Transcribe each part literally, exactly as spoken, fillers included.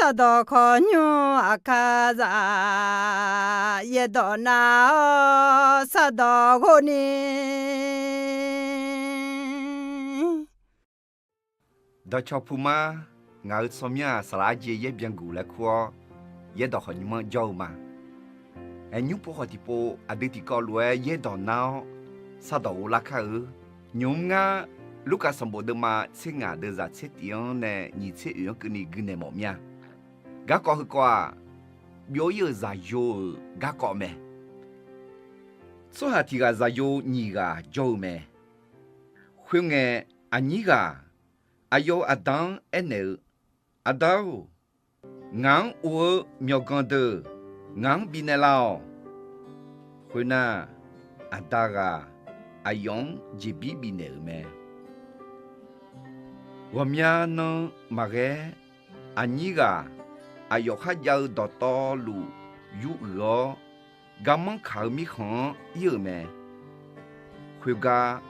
Sardawq khawqnymr aqkar zaf, yaerdawq nav-awr sardawq ghov ni. Dawqcawq puq ma, ngaq-euq tsawrmyanr-aq, saqlaq arjeq yaer byan guq laer kur-awr, yaerdawq khawqnymr-anr jawr-eu ma. Aer, nymr pov khawf tiqpov aqdui tiqkawv lof-aer yaerdawq nar-awr sardawq ghov lar kar-eu. Nymq-mr ngar, Lurkaf sanqbof deuvma tser ngaq deuvzaq tser tif-anr nae nyiq tser oeq-anr keuvni gui naeq mawf mir-a. Garkawv heukawv-aq, byov ir-euq zaqyo-euq garkawv mae. Tsawrhaq tiq ghaq zaqyo nyiq ghaq jawr-eu mae. Khoerngae, aqnyir ghaq aqyawf-euq aqda-anr aernaeq-eu, Aqda-or, ngaq-anr of-eu myawqganq deuq ngaq-anr bifnaeq laf-awq. Khoernar, aqda ghaq aqyawf-anr jeqbir bifnaeq-euq mae. Ghawqmya nan maqghae-aer, aqnyir ghaq aqyawf kharjav-eu dawqtawvluf yur uiq-awr, garmanr kaq-eu mirkhanq-anr ir-euq mae. Khoergar,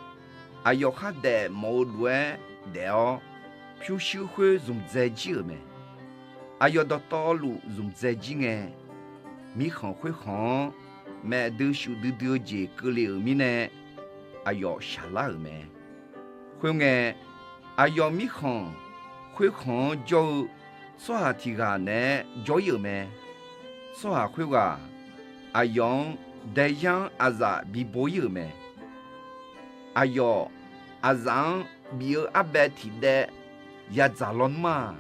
aqyawf khardaef mawf-eu lof-aer daef-awr, pyurshuir khoer zmqdzae jir-euq mae. Aqyawf dawqtawvluf zmqdzae jir ngae, mirkhanq khoerkhanq-anr maef duishuif duidui-eu jeq keuvle-euq mirnae, aqyawf shaqlar-euq mae. Khoerngae, aqyawf mirkhanq khoerkhanq-anr jawr-eu tsawrhaq tiq ghaq naeq-aer jawr ir-euq mae. Tsawrhaq khoerghaq aqyawf-anr daeyar-anr aqzaf bibo ir-euq mae. Aqyawf aqzaf-anr bif-eu arbaev tiq daev yadzaq lawnmr-aq,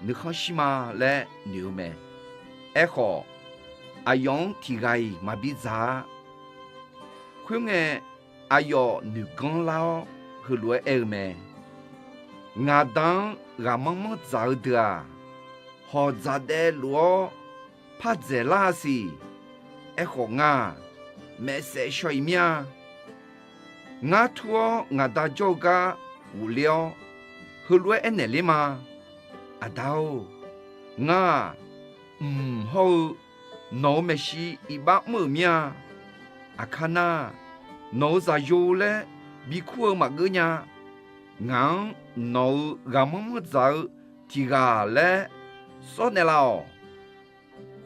nuikhanr shir ma laer noeq-eu mae. Aerkhawf, aqyawf-anr tiq ghaq-iq maqbi dzaq-a. Khoerngae, aqyawf noeq ganr lar-awr, heulof-aer aer-eu mae. Ngaq da-anr ghaqmanr manr dzaq-eu deuq-aq, hawq dzaq daev lof-awr par dzaeqlar-a siq. Aerkhawf, ngar-aq, maeqsaef shaw-iq mir-a. Ngar tur-awr ngaq da jawr-eu gar ghofler-awr, heulof-aer aernaeq ler ma. Aqda-or, ngar-aq, mq hawr-eu nawq-euq maeqshi iqbax mr-euq mir-a. Aqkar nar, nawq-euq zaqyo laer bikur-eu maqgeur nya. Ngaq-anr nawq-euq ghaqmanr manr dzaq-eu tiq ghaq laer sawr naeqlaf-awq.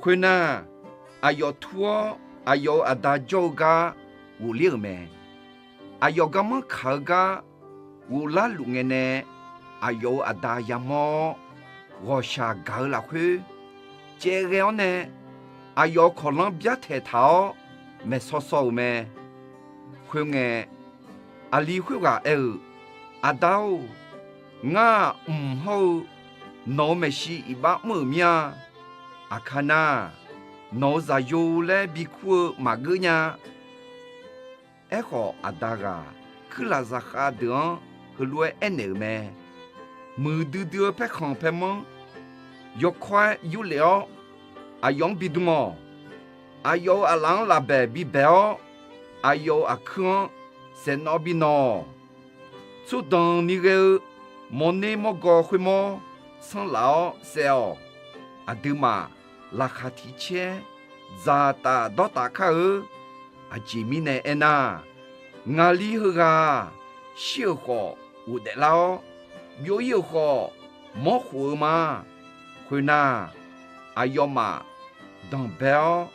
Khoernar, aqyawf tur-awr aqyawf-euq aqda jawr-eu gar ghofler-euq mae. Aqyawf garmanr kaq-eu gar ghoflar luf ngae nae, aqyawf-euq aqda yamawr-awr, ghawqshaq gaq-eu lafkhoer caev ghae-awr nae, aqyawf-euq kawqlanr byartaeq taq-awr maeqsaw saw-euq mae. Khoerngae, aqli khoerghaq aer-eu, Aqda-or, ngar-aq, mq hawr-eu nawq-euq maeqshi iqbax mr-euq mir-a. Aqkar nar, nawq-euq zaqyo laer bikur-eu maqgeur nya. Aerkhawf, aqda ghaq kuirlaf zaqkhav deuq-anr heulof-aer aernaeq-euq mae. Muiqdui dui-eu paerkhanq paermanr yawkawr-aer yurlef-awr, aqyawf-anr bidm-awq. Aqyawf-euq aqlaf-anr lafbaeq bibaeq-awr, aqyawf-euq aqkuir-anr saeqnawv binawq-awq. Tsawrdanqni ghae-eu mawrner mawrgaw khoermawr sanrlaf-awr saev-awq. Aqduimaf laqkhaq tiq caer dzaqtaf dawrtaf kar-eu. Aqjeq mirnae aernar, ngaqli heughaq-aq, shir-euq khawf ghofdaef lar-awr, byov ir-euq khawf mawrkhof-eu ma. Khoernar, aqyawfmaf danqbae-awr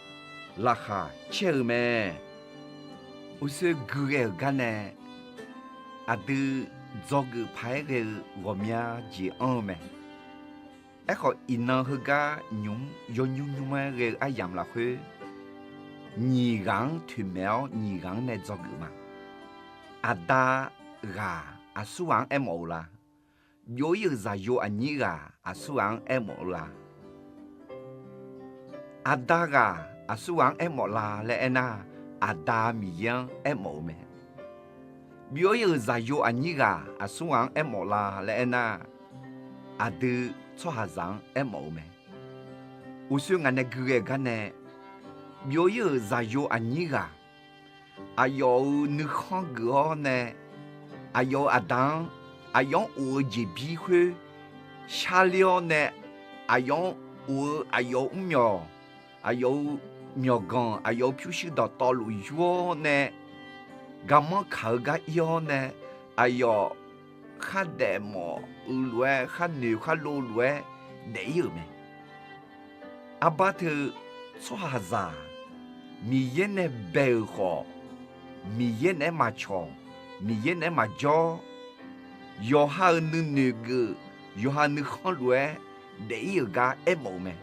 laqkhaq caer-eu mae. Uqshoe gui ghae-euq gar nae aqdui dzawgeuf paq-aer ghae-eu ghawqmya jeq anr-eu mae. Aerkhawf, iqnan heugar nymq-mr yawnymr nymr-aer ghae-eu aryamq lafkhoer, nyiq ghaq-anr toeqmaeq-awr nyiq ghaq-anr nae dzawgeuf ma. Aqda ghaq aqsur ghaq-anr aermawf-eu la? Byov ir-euq zaqyo aqnyir ghaq aqsur ghaq-anr aermawf-eu la? Aqda ghaq aqsur ghaq-anr aermawf la laer aernar, Aqda Miqyaer-anr aermawf-eu mae. Byov ir-euq zaqyo aqnyir ghaq aqsur ghaq-anr aermawf la laer aernar, aqdui tsawrhaqzaq-anr aermawf-eu mae. Uqshoe ngaq nae gui ghae-eu gar nae, byov ir-euq zaqyo aqnyir ghaq aqyawf-euq nuikhanr geuf-awr nae, aqyawf-euq aqda-anr, aqyawf-anr of-eu jeqbir khoer sharler-awr nae, aqyawf-anr of-eu aqyawf-euq mrmyawq, aqyawf-euq myawqganq, aqyawf-euq pyurshuir dawqtawvluf yur-awr nae, garmanr kaq-eu gar ir-awr nae, aqyawf khardaef mawf-eu lof-aer, kharnoeq kharlov lof-aer, daef-ir-euq mae. Arbar teu tsawrhaqzaq Miqyaer nae bae-euq khawf, Miqyaer naeq-aer maqcawq, Miqyaer naeq-aer maqjawr, yawqha-euq nuinoeq geuf, yawqha nuikhanr lof-aer daef-ir-euq gar aermawf-eu mae.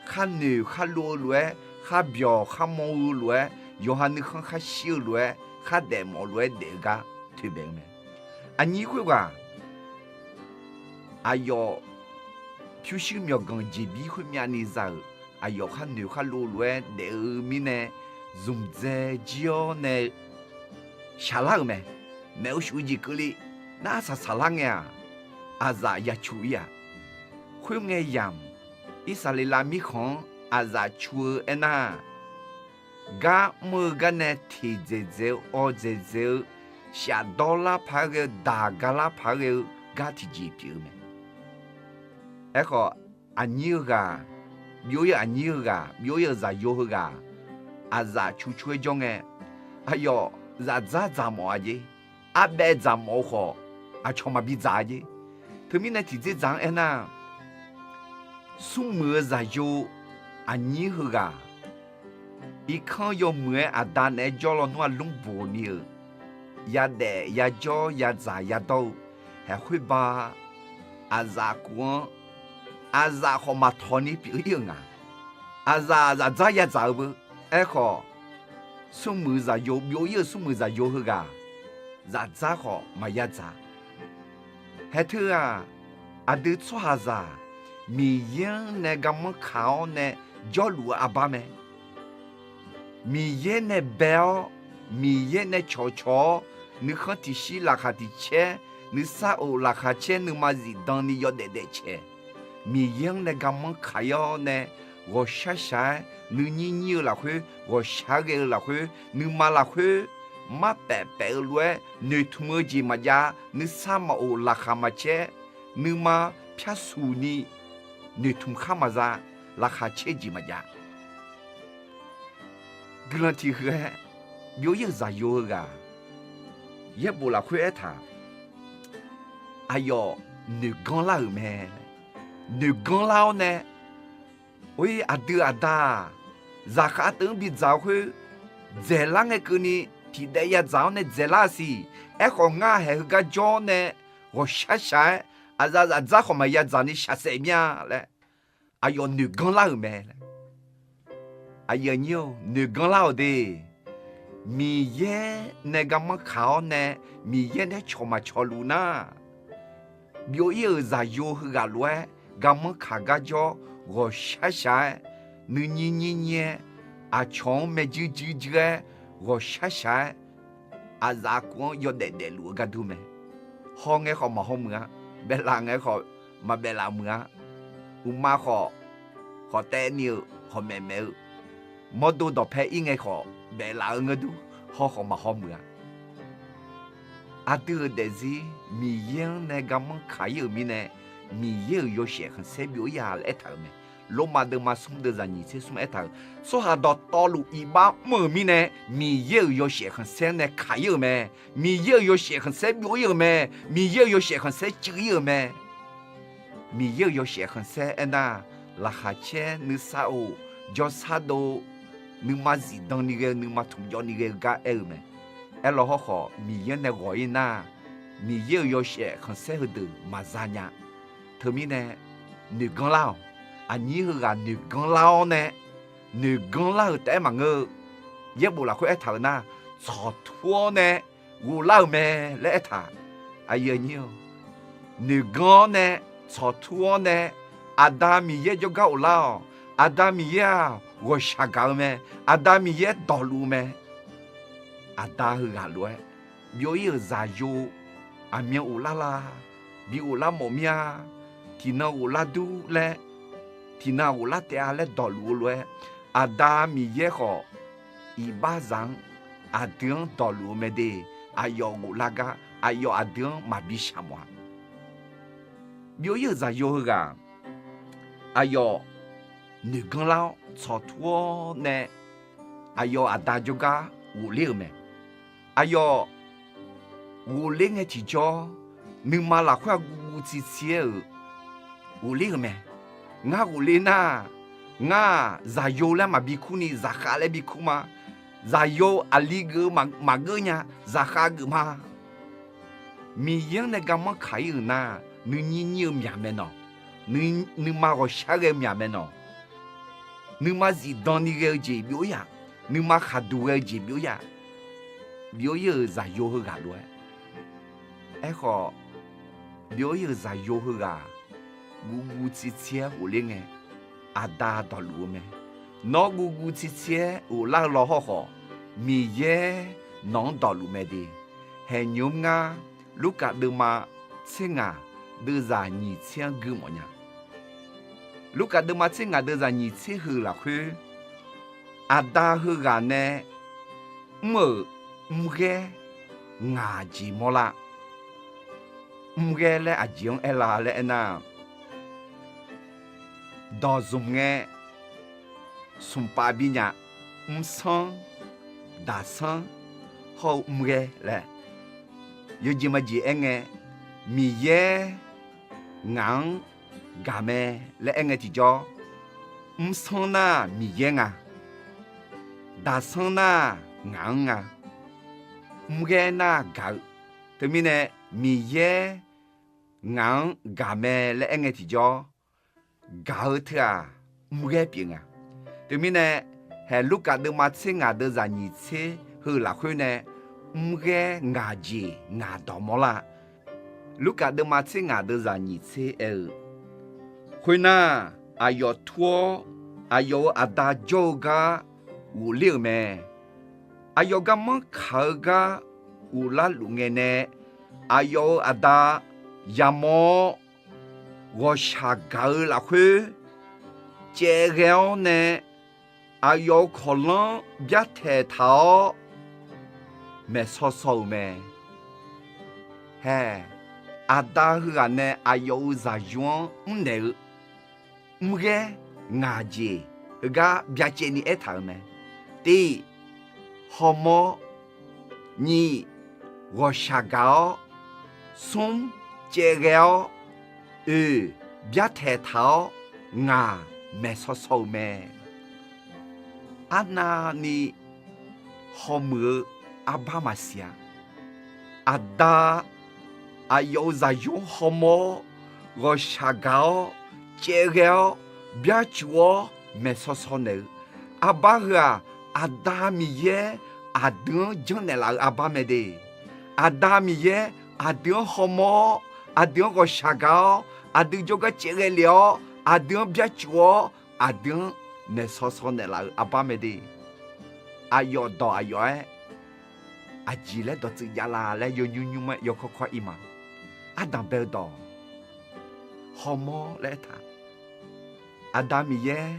Kharnoeq kharlov-eu lof-aer, kharbyawq kharmaw-eu lof-aer, yawqha nuikhanr kharshir-eu lof-aer, khardaef mawf lof-aer daef-eu gar toeqbaef-eu mae. Aqnyir khoerghaq aqyawf pyurshuir myawqganq jeqbir khoermyav ni za-euq, aqyawf kharnoeq kharlov lof-aer daef-eu mirnae, zmqdzae jir-awr nae shaqlar-euq mae. Maeq-eu shuf-eu jeq keuvle nar, arsaq saqlar ngae-aq, aqzaf ya cu-ir-aq. Khoerngae yamq, Irsaqleqlav mirkhanq-anr aqzaf cu-eu aernar, gar mr-eu gar nae teqdzaeq dzaeq-eu, awdzaeq dzaeq-eu, shafdawr lar paq-aer ghae-eu, daq ga lar paq-aer ghae-eu gar tiqjeq pyeuf-eu mae. Aerkhawf, aqnyir heughaq, byov-ir-euq aqnyir heughaq, byov-ir-euq zaqyo heughaq, aqzaf cu cu-aer jawr ngae, aqyawf zafdzar dzaq mawf-a jeq, arbaev dzaq mawf-eu khawf, aqcawq maqbi dzaq-a jeq. Teumirnae tiqdzerdzaq-anr aernar, smrmuiq-eu zaqyo aqnyir heughaq, irkanr yawmuiq-aer aqda naeq-aer jawr lawnmr-aq lmr boq ni-euq, yadaef yajawr yadzaq yadawr-eu, haeq khoerba aqzaf kuf-anr, aqzaf khawf maqtawq ni pyeuf-ir-euq nga. Aqzaf zafdzar yadzaq-eu beu. Aerkhawf, smrmuiq zaqyo, byov-ir-euq smrmuiq zaqyo heughaq, zafdzar khawf maqya dzaq. Haeq teu-aq, aqdui tsawrhaqzaq Miqyaer-anr nae garmanr kaq-awr nae jawrluf-eu arbar mae. Miqyaer nae bae-awr, Miqyaer nae cawqcawq-awr, nuikhanr tiqshir laqkhaq tiqcaer, nuisar of laqkhaq caer, nuima zifdan ni yawdaef daef caeq, Miqyaer-anr nae garmanr kaq-ir-awr nae, ghawqshaq shaq-aer nuinyir nyir-eu lafkhoer, ghawqshaq ghae-eu lafkhoer, nuima lafkhoer, marpaef paef-eu lof-aer noeqtmq-eu jeq maqjav, nuisar maq of laqkhaq maqcaer, nuima pyarsuq ni noeqtmq khar maqza, laqkhaq caer jeq maqjav. Guiqlanq tiq huiq-aer, byov-ir-euq zaqyo heughaq, yaerbof lafkhoer aertaq, aqyawf noeqganr lar-euq mae. Noeqganr lar-awr nae, or-ir aqdui aqda-aq, zaqkhav teu-anr bidzaq-eu khoer, dzaeqlar ngae keuvni tiqdaev yadzaq-awr nae dzaeqlar-a siq. Aerkhawf, ngar haeq heugar jawr-awr nae ghawqshaq shaq-aer, aqzaf zafdzar khawf maqya dzaq ni shaqsaef mir-a laer, aqyawf noeqganr lar-euq mae. Aqnyir-or, noeqganr lar-awq de. Miqyaer nae garmanr kaq-awr nae, Miqyaer nae cawq maqcawq luf nar, byov-ir-euq zaqyo heughaq lof-aer garmanr kaq gar jawr, ghawqshaq shaq-aer, nuinyir nyir nyir-aer, aqcawq-anr maerjuir juir juir-aer, ghawqshaq shaq-aer, aqzaf kuf-anr yawdaef daefluf-eu gar dur mae. Haw ngae khawf maqhaw muiq-a, baeflaf ngae khawf maqbaeflaf muiq-a, uqma khawf, khawf taev ni-eu, khawf maeqmaeq-eu, mawrdo dawqpae ir ngae khawf baeflaf-eu ngeur dur, haw khawf maqhaw muiq-a. Aqdui-euq daefzir Miqyaer-anr nae garmanr kaq-ir-euq mirnae, Miqyaer-euq yawshaef khanqsaer byov-ir-a laer aertaq-euq mae. Lormav deuvma smr deuv zaqnyiq tser smr aertaq-euq, tsawrhaq dawqtawvluf iqbax mr-euq mirnae, Miqyaer-euq yawshaef khanqsaer nae kaq-ir-euq mae. Miqyaer-euq yawshaef khanqsaer byov-ir-euq mae. Miqyaer-euq yawshaef khanqsaer cuiv-ir-euq mae. Miqyaer-euq yawshaef khanqsaer aernar, laqkhaq caer, nuisar of, jawrsar dov, nuima zifdan ni ghae-eu, nuima tmqjawv ni ghae-eu gar aer-eu mae. Aerlaw hawrkhawf, Miqyaer nae ghawq-ir nar, Miqyaer-euq yawshaef khanqsaer heudeuq maqza nya. Teumirnae, noeqganr lar-awq. Aqnyir heughaq noeqganr lar-awr nae, noeqganr lar-euq taef-aer maqngeur-eu, yaerbof lafkhoer aertaq-euq nar, tsawqtur-awr nae ghoflar-euq mae laer aertaq. Noeqganr-awr nae, tsawqtur-awr nae, Aqda Miqyaer jawrgar ghoflar-awq. Aqda Miqyaer-aq, ghawqshaq gaq-eu mae. Aqda Miqyaer dawqluf-eu mae. Aqda heughaq lof-aer, byov-ir-euq zaqyo, aqmyan ghoflar la, bi ghoflar mawf mir-a, tiqnan ghoflar dur laer, tiqnan ghoflar taef-a laer dawqluf-eu lof-aer, Aqda Miqyaer khawf, iqbaxzaq-anr, aqdui-anr dawqluf-eu mae de. Aqyawf ghoflar gar, aqyawf aqdui-anr maqbi shaq mawf-a. Byov-ir-euq zaqyo heughaq, aqyawf noeqganr lar-awr tsawqtur-awr nae, aqyawf aqda jawrgar ghofler-euq mae. Aqyawf ghofler ngae tiqjawr, nuima lafkhoer-aq guv guv tsi tsi-aer-euq ghofler-euq mae. Ngar ghofler nar, ngar-aq zaqyo laer maqbi kur ni zaqkhav laer bi kur ma. Zaqyo aqli geuf-eu maqgeur nya, zaqkhav geuf ma. Miqyaer-anr nae garmanr kaq-ir-euq nar, nuinyir nyir-eu myaq mae nawq. Nuima ghawqshaq ghae-eu myaq mae nawq. Nuima zifdan ni ghae-eu jeq byov-ir-aq, nuima khaqduq ghae-eu jeq byov-ir-aq, byov-ir-euq zaqyo heughaq lof-aer. Aerkhawf, byov-ir-euq zaqyo heughaq guvguv tsirtsir-aer ghofler ngae, Aqda dawqluf-eu mae. Nawr guvguv tsirtsir-aer ghoflar-eu law hawrkhawf, Miqyaer nawq-anr dawqluf mae de. Haeqnymr ngar, Lurkaf deuvma tser ngaq deuvzaq nyiq tser-anr gui mawf nya. Lurkaf deuvma tser ngaq deuvzaq nyiq tser heu lafkhoer, Aqda heughaq nae mr-euq mrghaer ngaq jeq mawrlar. Mrghaer laer aqjeq-anr aerlar laer aernar, dawq zmq ngae, smq pav bi nya, mrsanr, daqsanr, hawr-eu mrghaer laer, yawjeq majeq aerngae, Miqyaer ngaq-anr gaq mae laer aerngae tiqjawr, mrsanr nar Miqyaer nga, daqsanr nar ngaq-anr nga, mrghaer nar gaq-eu. Teumirnae Miqyaer ngaq-anr gaq mae laer aerngae tiqjawr, gaq-eu teu-aq mrghaer pyeuf nga. Teumirnae, haeq Lurkaf deuvma tser ngaq deuvzaq nyiq tser heu lafkhoer nae, mrghaer ngaq jeq ngaq dawq mawrlar. Lurkaf deuvma tser ngaq deuvzaq nyiq tser aer-eu, khoernar, aqyawf tur-awr aqyawf-euq aqda jawr-eu gar ghofler-euq mae. Aqyawf garmanr kaq-eu gar ghoflar luf ngae nae, aqyawf-euq aqda yamawr-awr, ghawqshaq gaq-eu lafkhoer caevghae-awr nae, aqyawf-euq kawqlanr byartaeq taq-awr maeqsaw saw-euq mae. Haeq, aqda heughaq nae aqyawf-euq zaqyo-anr mrnaeq-eu mrghaer ngaq jeq heugar byacaevni aertaq-euq mae. Tiq, hawmawr. Nyiq, ghawqshaq gaq-awr. Smr, caevghae-awr. Oeq, byartaeq taq-awr. Ngaq, maeqsaw saw-euq mae. Arnavni hawmuiq-eu arbar maqsiq-a. Aqda, aqyawf-euq zaqyo-anr hawmawr-awr, ghawqshaq gaq-awr, caevghae-awr, byarcuf-awr maeqsaw saw naeq-eu arbar heu-aq, Aqda Miqyaer aqdui-anr janrnaeq laf-eu arbar mae de. Aqda Miqyaer aqdui-anr hawmawr-awr, aqdui-anr ghawqshaq gaq-awr, aqdui jawrgar caevghae lef-awr, aqdui-anr byarcuf-awr, aqdui-anr maeqsaw saw naeqlaf-eu arbar mae de. Aqyawf dawq aqyawf-aer aqjeq laer dawqtsuif javlar laer yawnymr nymr-aer yawkawr kawr ir ma. Ardanq bae-eu dawq hawmawr laer aertaq. Aqda Miqyaer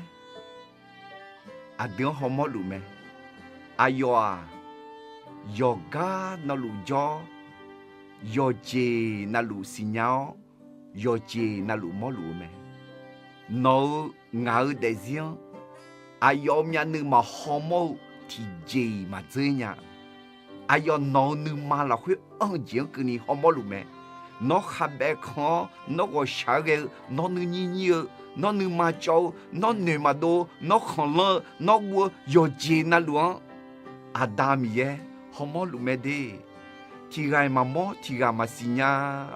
aqdui-anr hawmawr luf mae. Aqyawf-aq, yawqgar navluf jawr-awr, yawqjeq navluf siqnya-awr, yawqjeq navluf mawrluf-eu mae. Nawq-euq ngaq-eu daefzir-anr aqyawf-euq myavnuiv maqhaw mawr-eu tiqjeq-iq maqdzeur nya. Aqyawf nawq-euq nuima lafkhoer anr-eu jeq-anr keuvni hawmawr luf mae. Nawr khavbaev kan-awr, nawr ghawqshaq-aer ghae-eu, nawr nuinyir nyir-eu, nawr nuima cawv-eu, nawr noeq maqdov-eu, nawr khanqlanr-eu, nawr guv-eu yawqjeq navluf-anr Aqda Miqyaer hawmawr luf mae de. Tiqghaq-iq maqmawr, tiqghaq maqsiq nya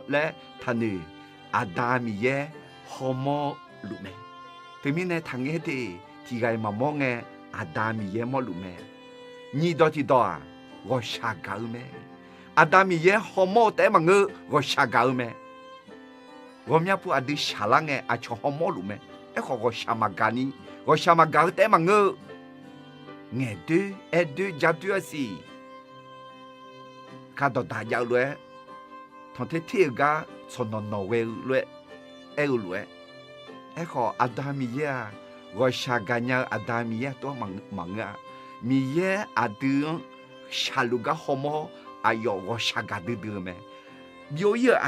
laer taqnoeq, Aqda Miqyaer hawmawr luf mae. Teumirnae taqngaer de, tiqghaq-iq maqmawr ngae, Aqda Miqyaer mawrluf mae. Nyiq dawq tiqdawq-aq, ghawqshaq gaq-eu mae. Aqda Miqyaer hawmawr-eu taef-aer maqngeur, ghawqshaq gaq-eu mae. Ghawqmya pu aqdui shaqlar ngae, aqcawq hawmawr luf mae. Aerkhawf, ghawqshaq maqgaq ni, ghawqshaq maqgaq-eu taef-aer maqngeur-eu, ngaeqdoer, aerdoer, jadoer-a siq. Kardawq daq jav-eu lof-aer, tanqter ter-euq gar tsawqnawq nawq ghae-eu lof-aer, aer-eu lof-aer. Aerkhawf, Aqda Miqyaer-aq, ghawqshaq gaqnya-eu Aqda Miqyaer tov-aer maqngeur-a. Miqyaer aqdui-anr shaqluf gar hawmawr-awr, aqyawf ghawqshaq gaq duidui-eu mae. Byov-ir-euq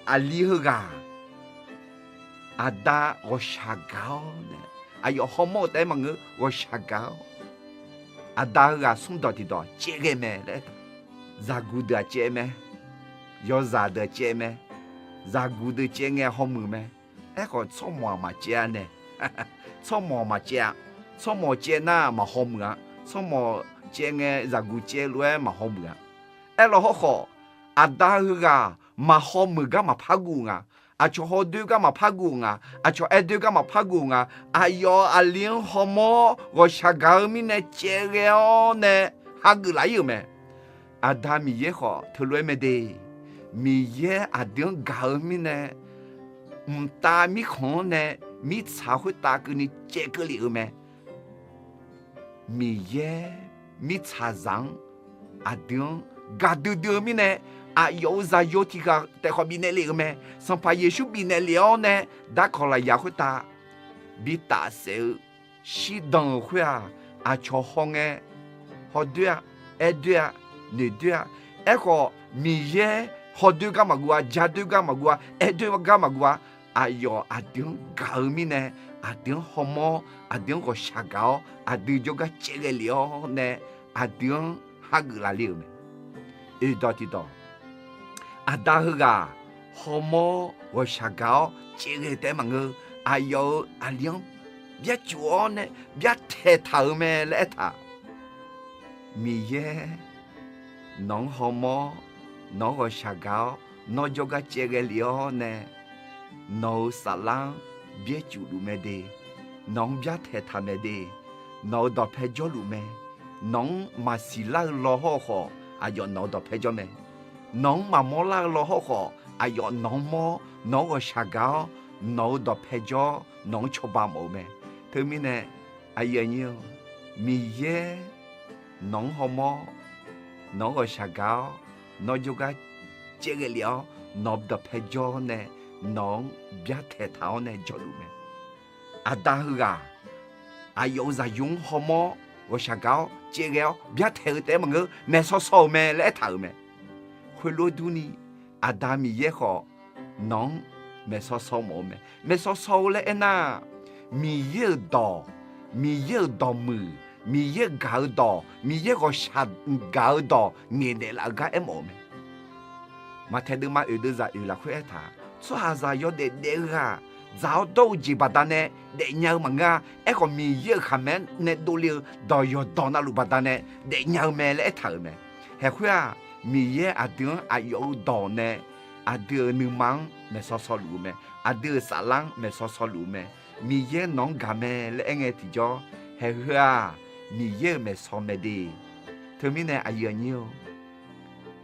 aqli heughaq, Aqda ghawqshaq gaq-awr nae, aqyawf hawmawr-eu taef-aer maqngeur, ghawqshaq gaq-awr, Aqda heughaq smr dawq tiqdawq caev ghae mae laer aertaq. Zaqguq deuq-aq caev mae, yawzaq deuq-aq caev mae, zaqguq deuq caev ngae hawmuiq mae. Aerkhawf, tsawrmawq-aq maqcaev-a nae, Tsawrmawq maqcaev-a. Tsawrmawq caev nar maqhaw muiq-a. Tsawrmawq caev ngae zaqguq caev lof-aer maqhaw muiq-a. Aerlaw hawrkhawf, aqda heughaq maqhaw muiq gar maqpar guv nga. Aqcawq hawdoer gar maqpar guv nga. Aqcawq aerdoer gar maqpar guv nga. Aqyawf aqli-anr hawmawr ghawqshaq gaq-eu mirnae caevghae-awr nae hageuf laf-ir-euq mae. Aqda Miqyaer khawf teulof-aer mae de. Miqyaer aqdui-anr gaq-eu mirnae, mqtav mirkhanq-anr nae mirtsaq khoertav keuvni caev keuv lef-euq mae. Miqyaer mirtsaqzaq-anr aqdui-anr gaqdui dui-eu mirnae, aqyawf-euq zaqyo tiq ghaq taef khawf bifnaeq lef-euq mae. Sanqpaq Yeqsur bifnaeq lef-awr nae darkawq lafyaq khoertav bitaf saef-eu shirdan-euq khoer-aq, aqcawq hawngae, hawdoer-a, aerdoer-a, noeqdoer-a. Aerkhawf, Miqyaer hawdoer gar maqguv-a, jadoer gar maqguv-a, aerdoer gar maqguv-a. Aqyawf aqdui-anr gaq-eu mirnae, aqdui-anr hawmawr, aqdui-anr ghawqshaq gaq-awr, aqdui jawrgar caevghae lef-awr nae, aqdui-anr hageuf laf le-euq mae. Oeqdawq tiqdawq, aqda heughaq hawmawr ghawqshaq gaq-awr caevghae-eu taef-aer maqngeur. Aqyawf-euq aqli-anr byarcuf-awr nae byartaeq taq-euq mae laer aertaq. Miqyaer nawq-anr hawmawr, nawq-anr ghawqshaq gaq-awr, nawr jawrgar caevghae lef-awr nae, nawq-euq saflar-anr byaercuf luf mae de. Nawq-anr byartaeq taq mae de. Nawq-euq dawqpae jawrluf mae. Nawq-anr maqsiq lar-eu law hawr-eu khawf, aqyawf nawq-euq dawqpae jawr mae. Nawq-anr maqmawr lar-eu law hawr-eu khawf, aqyawf nawq-anr mawr, nawq-anr ghawqshaq gaq-awr, nawq-euq dawqpae jawr, nawq-anr cawba mawf-eu mae. Teumirnae, aqyuif aqnyir-eu, Miqyaer nawq-anr hawmawr, nawq-anr ghawqshaq gaq-awr, nawr jawrgar caevghae lef-awr, nawq-euq dawqpae jawr nae, nawq-anr byartaeq taq-awr nae jawrluf mae. Aqda heughaq aqyawf-euq zaqyo-anr hawmawr, ghawqshaq gaq-awr, caevghae-awr byartaeq-eu taef-aer maqngeur, maeqshaw shaw-euq mae laer aertaq-euq mae. Khoerlof-aer durni, Aqda Miqyaer khawf nawq-anr maeqshaw shaw mawf-eu mae. Maeqshaw shaw-eu laer aernar, Miqyaer-euq dawq, Miqyaer-euq dawqmuiq, Miqyaer gaq-eu dawq, Miqyaer ghawqshaq gaq-eu dawq ngaeqnaeq laf-eu gar aermawf-eu mae. Maqtaeq deuvma oeq deuvzaq oeq lafkhoer aertaq, tsawrhaqzaq yawdaef daef-eu ghaq dzaq-awr dawr-eu jeq baqdanae daefnya-eu maqngeur-a. Aerkhawf, Miqyaer-euq khaqmae-anr nae dovle-eu dawq yawqdawq navluf baqdanae daefnya-eu mae laer aertaq-euq mae. Haeq khoer-aq, Miqyaer aqdui-anr aqyawf-euq dawq nae, aqdui-euq nuima-anr maeqshaw shaw luf-eu mae. Aqdui-euq saflar-anr maeqshaw shaw luf-eu mae. Miqyaer nawq-anr gaq mae laer aer ngae tiqjawr, haeq heu-aq, Miqyaer-euq maeqshaw mae de. Teumirnae aqyuif aqnyir-eu,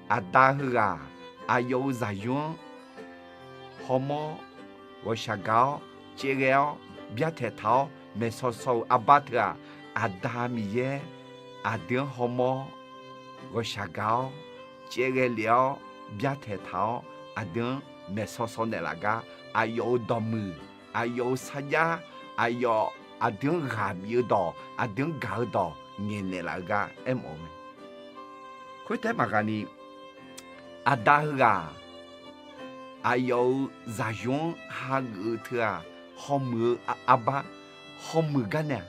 aqda heughaq aqyawf-euq zaqyo-anr hawmawr, ghawqshaq gaq-awr, caevghae-awr, byartaeq taq-awr maeqshaw shaw-eu arbar teu-aq, Aqda Miqyaer aqdui-anr hawmawr, ghawqshaq gaq-awr, caevghae lef-awr, byartaeq taq-awr, aqdui-anr maeqshaw shaw naeqlaf gar, aqyawf-euq dawqmuiq, aqyawf-euq sarjax, aqyawf aqdui-anr ghaq bif-eu dawq, aqdui-anr gaq-eu dawq ngaeqnaeq laf-eu gar aermawf-eu mae. Khoertaef maqghaq ni, aqda heughaq aqyawf-euq zaqyo-anr hageuf-eu teu-aq, hawmuiq-eu arbar, hawmuiq gar naeq-aq,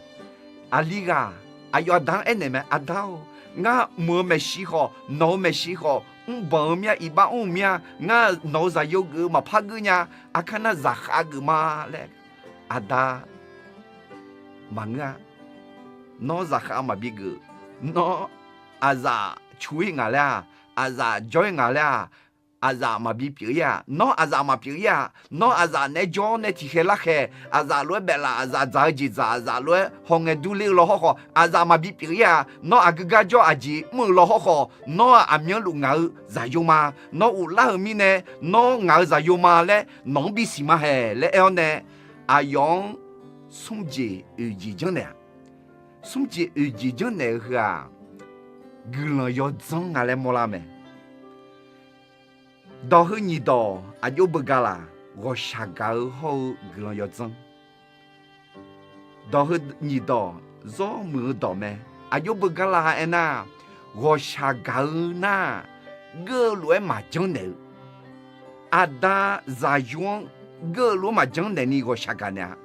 aqli ghaq aqyawf aqda-anr aernaeq mae, Aqda-or, ngar mq-eu maeqshi khawf, nawq-euq maeqshi khawf, mrbanq-eu mir-a, iqbax mr-eu mir-a, ngar nawq-euq zaqyo geuf-eu maqpar geur nya, aqkar nar zaqkhav geuf ma laer. Aqda maqngeur-a. Nawr zaqkhav maqbi geuf. Nawr aqzaf cu-ir ngaq laer-aq, aqzaf jawr-ir ngaq laer-aq, aqzaf maqbi pyeuf-ir-aq. Nawr aqzaf maqpyeuf-ir-aq. Nawr aqzaf naeq-aer jawr nae tiqkhaeq larkhaeq, aqzaf lof-aer baeflaf, aqzaf dzaq-eu jeq dzaq, aqzaf lof-aer hawngae durler-eu law hawrkhawf, aqzaf maqbi pyeuf-ir-aq. Nawr aqgeu gar jawr aqjeq mr-euq law hawrkhawf, nawr-aq aqmyanluf ngaq-eu zaqyo ma. Nawr ghoflar-eu mirnae, nawr ngaq-euq zaqyo ma laer nawq-anr bisiq ma haeq laer aer-awr nae, aqyawf-anr smr jeq oeq jeq janrnaeq-aq, smr jeq oeq jeq janrnaeq-eu heu-aq, guiqlanq yawdzanr nga laer mawrlar mae. Dawq heu nyiq dawq aqjox beugar laf, ghawqshaq gaq-eu hawr-eu guiqlanq yawdzanr. Dawq heu nyiq dawq zawr muiq-eu dawq mae. Aqjox beugar laf aernar, ghawqshaq gaq-eu nar, geur-eu lof-aer maqjanr naeq-eu, aqda zaqyo-anr geur-eu lof-aer maqjanr naeq ni ghawqshaq gaq naeq-a.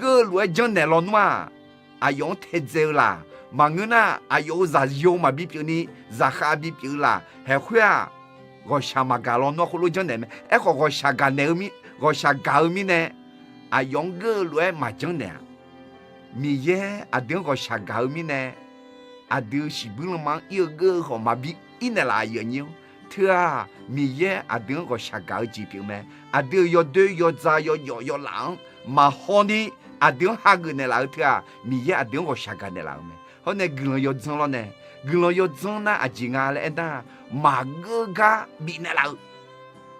Geur-eu lof-aer janrnaeq lawnmr-aq, aqyawf-anr taedzae-eu laq. Maqngeur nar, aqyawf-euq zaqyo maqbi pyeuf ni, zaqkhav bipyeuf-eu laq. Haeq khoer-aq, ghawqshaq maqgaq lawnmr-a khoerlof janrnaeq mae. Aerkhawf, ghawqshaq gaq naeq-eu mir, ghawqshaq gaq-eu mirnae, aqyawf-anr geur-eu lof-aer maqjanr naeq-a. Miqyaer aqdui-anr ghawqshaq gaq-eu mirnae, aqdui shiqbuir lanma-anr ir-eu geur-eu khawf maqbi ir naeqlaf aqyuif aqnyir-anr. Teu-aq, Miqyaer aqdui-anr ghawqshaq gaq-eu jeq pyeuf mae. Aqdui-euq yawdoer yawdzaq yawjawf yawlaf-anr maqhaw ni aqdui-anr hageuf naeqlaf-eu teu-aq, Miqyaer aqdui-anr ghawqshaq gaq naeqlaf-euq mae. Hawr nae guiqlanq yawdzanr lawr nae, guiqlanq yawdzanr nar aqjeq nga laer aernar, maqgeur gar bifnaeq laf-eu,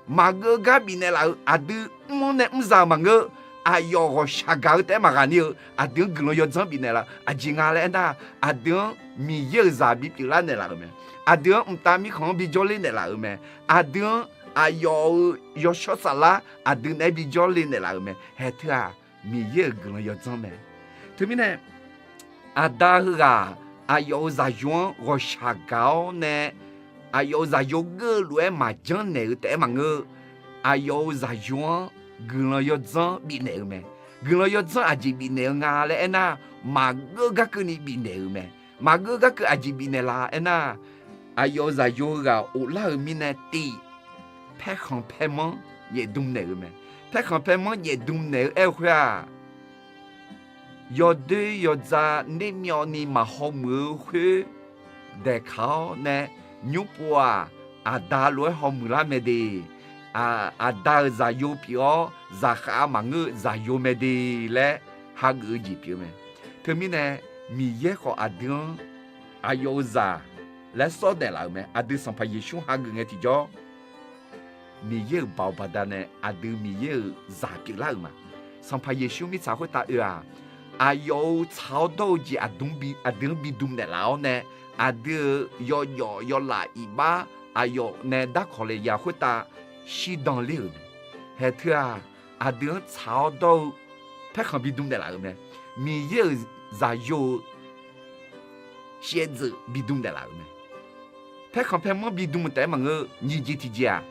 maqgeur gar bifnaeq laf-eu, aqdui mr-anr nae mr za-euq maqngeur. Aqyawf ghawqshaq gaq-eu taef-aer maqghaq ni-eu, aqdui-anr guiqlanq yawdzanr bifnaeq laf-eu aqjeq nga laer aernar, aqdui-anr Miqyaer-euq zaq bipyeuf lar naeqlaf-euq mae. Aqdui-anr mqtav mirkhanq-anr bijawr ler naeqlaf-euq mae. Aqdui-anr aqyawf-euq yawshawr saflar aqdui naeq-aer bijawr le naeqlaf-euq mae. Haeq teu-aq, Miqyaer-euq guiqlanq yawdzanr mae. Teumirnae, aqda heughaq aqyawf-euq zaqyo-anr ghawqshaq gaq-awr nae, aqyawf-euq zaqyo geur-eu lof-aer maqjanr naeq-eu taef-aer maqngeur. Aqyawf-euq zaqyo-anr guiqlanq yawdzanr bifnaeq-eu mae. Guiqlanq yawdzanr aqjeq bifnaeq-eu nga laer aernar, maqgeur gar keuvni bifnaeq-euq mae. Maqgeur gar keuv aqjeq bifnaeq laf aernar, aqyawf-euq zaqyo heughaq of lar-euq mirnae tiv paerkhanq paermanr jaefdm naeq-eu mae. Paerkhanq paermanr jaefdm naeq-eu aer-eu khoer-aq, yawdoer yawdzaq nermyawvni maqhaw muiq-eu khoer daeqkaq-awr nae, nymr pov-aq, aqda lof-aer hawmuiq lar mae de. Aqda-euq zaqyo pyeuf-awr zaqkhav maqngeur-eu zaqyo mae de laer hageuf-eu jeq pyeuf-eu mae. Teumirnae, Miqyaer khawf aqdui-anr aqyawf-euq zaq laer sawr naeqlaf-euq mae. Aqdui Sanqpaq Yeqsur hageuf ngae tiqjawr, Miqyaer-euq baoq baqdanae aqdui Miqyaer-euq zaq pyeuflar-euq ma. Sanqpaq Yeqsur mirtsaq khoertav oe-aq, aqyawf-euq tsaq-awr dawr-eu jeq aqdui-anr bidm naeqlaf-awr nae, aqdui-euq yawjawf yawlaf iqbax aqyawf nae darkawq le ya khoertav shirdan ler-euq mae. Haeq teu-aq, aqdui-anr tsaq-awr dawr-eu paerkhanq bidm naeqlaf-euq mae. Miqyaer-euq zaqyo-eu shaevdzeuf bidm naeqlaf-euq mae. Paerkhanq paermanr bidm taef-aer maqngeur, nyiq jeq tiqjeq-aq,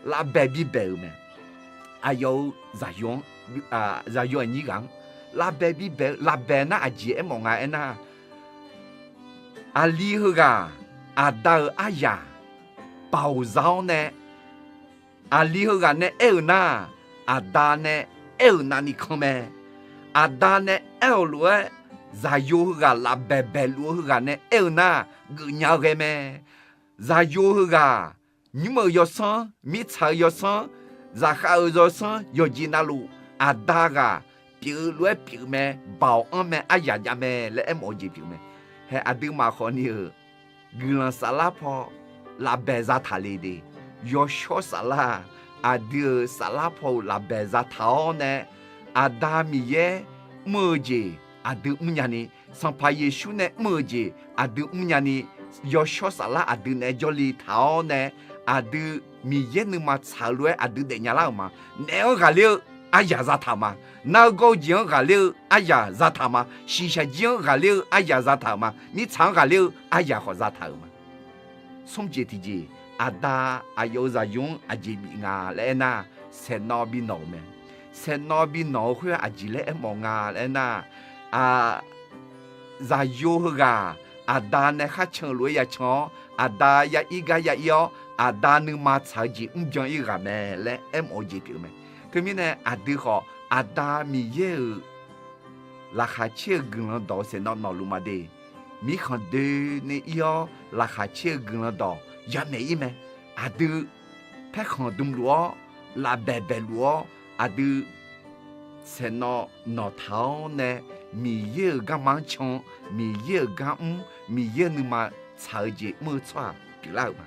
lavbaeq bibaeq-euq mae. Aqyawf-euq zaqyo-anr, zaqyo aqnyir ghaq-anr lavbaeq bibaeq-eu, lavbaeq nar aqjeq aermawf nga aernar, aqli heughaq aqda-euq aryaq baoq za-awr nae, aqli heughaq nae aer-euq nar, aqda nae aer-euq navni kan mae. Aqda nae aer-euq lof-aer, zaqyo heughaq lavbaeq baeqluf-eu heughaq nae aer-eu nar, geufnya-eu ghae mae. Zaqyo heughaq, nymr-euq yawsanr, mirtsaq-euq yawsanr, zaqkhav-euq yawsanr, yawqjeq navluf aqda ghaq pyeuf-eu lof-aer pyeuf mae, baoq anr mae, aryaq jav mae laer aermawf-eu jeq pyeuf mae. Haeq aqduimaf khawfni-euq guiqlanq saflar paw lavbaeq zataq le de. Yawshawr saflar-aq, aqdui-euq saflar paw-euq lavbaeq zataq-awr nae, Aqda Miqyaer mr-eu jeq aqdui mrnya ni, Sanqpaq Yeqsur nae mr-eu jeq aqdui mrnya ni, yawshawr saflar aqdui naeq-aer jawrle taq-awr nae, aqdui Miqyaer nuima tsaq-eu lof-aer aqdui daefnya lar-euq ma. Naef-anr ghaqler-eu aryaq zataq-euq ma. Nar-eu gawr-eu jeq-anr ghaqler-eu aryaq zataq-euq ma. Shiqshaq jir-anr ghaqler-eu aryaq zataq-euq ma. Mirtsaq-anr ghaqler-eu aryaq khawf zataq-euq ma. Smr jeq tiqjeq, Aqda aqyawf-euq zaqyo-anr aqjeq bif nga laer aernar, saeqnawv bi nawq-euq mae. Saeqnawv bi nawq-eu khoer aqjeq laer aermawf nga laer aernar, zaqyo heughaq Aqda nae kharcan-eu lof-aer ya can-awr, Aqda ya ir gar ya ir-awr, Aqda nuima tsaq-eu jeq mrbyan ir ghaq mae laer aermawf-eu jeq pyeuf-eu mae. Teumirnae aqdui khawf Aqda Miqyaer-euq laqkhaq caer-eu guiqlanq dawq-eu saeqnawv nawqluf ma de. Mirkhanq doeni ir-awr laqkhaq caer-eu guiqlanq dawq yamaeq ir mae. Aqdui paerkhanq dmluf-awr, lavbaeq baeqluf-awr, aqdui saeqnawv nawqtaq-awr nae, Miqyaer-euq garma-anr can, Miqyaer-euq gar mr, Miqyaer-euq nuima tsaq-eu jeq mr-eu tsawrhaq pyeuflar-euq ma.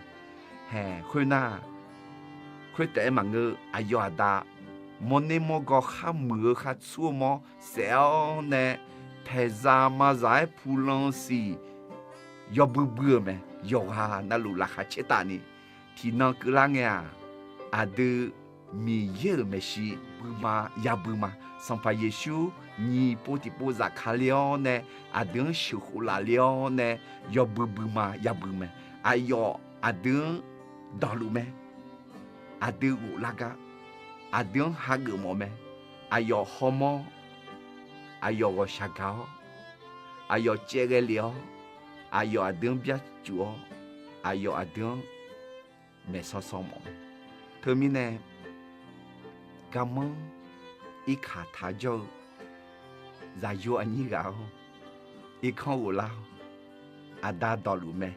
Haeq khoernar, khoertaef-aer maqngeur, aqyawf aqda mawrner mawrgawr kharmuiq-eu khartsur-eu mawr saef-awr nae, paeqzaq mazaq-aer pulan-eu siq yawbui bui-euq mae. Yawqghaq navluf laqkhaq caertavni tiqnan keuvlar ngae-aq, aqdui Miqyaer-euq maeqshi buima yabui ma. Sanqpaq Yeqsur nyiq pov tiqpov zafkale-awr nae, aqdui-anr sheuqkhof lafle-awr nae, yawbui buima yabui mae. Aqyawf aqdui-anr dawqluf mae. Aqdui ghoflar gar, aqdui-anr hageuf mawf mae. Aqyawf hawmawr, aqyawf ghawqshaq gaq-awr, aqyawf caevghae lef-awr, aqyawf aqdui-anr byacuf-awr, aqyawf aqdui-anr maeqsawsaw mawf mae. Teumirnae, garmanr irkaq taq jawr-eu zaqyo aqnyir ghaq-awr, irkanr ghoflar-awq. Aqda dawqluf mae.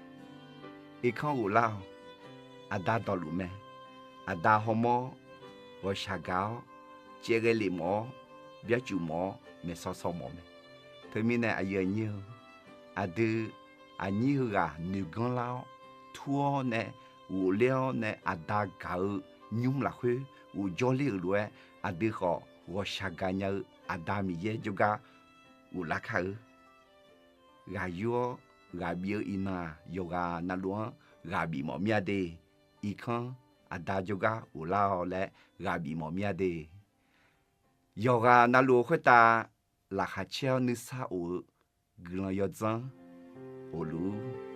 Irkanr ghoflar-awq. Aqda dawqluf mae. Aqda hawmawr ghawqshaq gaq-awr, caevghae lef mawf-awr, byarcuf mawf-awr, maeqsaw saw mawf mae. Teumirnae aqyuif aqnyir-eu, aqdui aqnyir heughaq noeqganr lar-awr, tur-awr nae, ghofler-awr nae aqda gaq-eu nymr lafkhoer ghofjawr ler-euq lof-aer, aqdui khawf ghawqshaq gaq nya-eu Aqda Miqyaer jawrgar ghoflar kar-eu. Ghaq yur-awr ghaq bif-eu iqnan-aq, yawqghaq navluf-anr ghaq bif mawf mir-a de. Irkanr aqda jawrgar ghoflar-awq laer ghaq bif mawf mir-a de. Yawqghaq navluf khoertav laqkhaq caer-awr nuisar of-eu guiqlanq yawdzanr of luf-ur.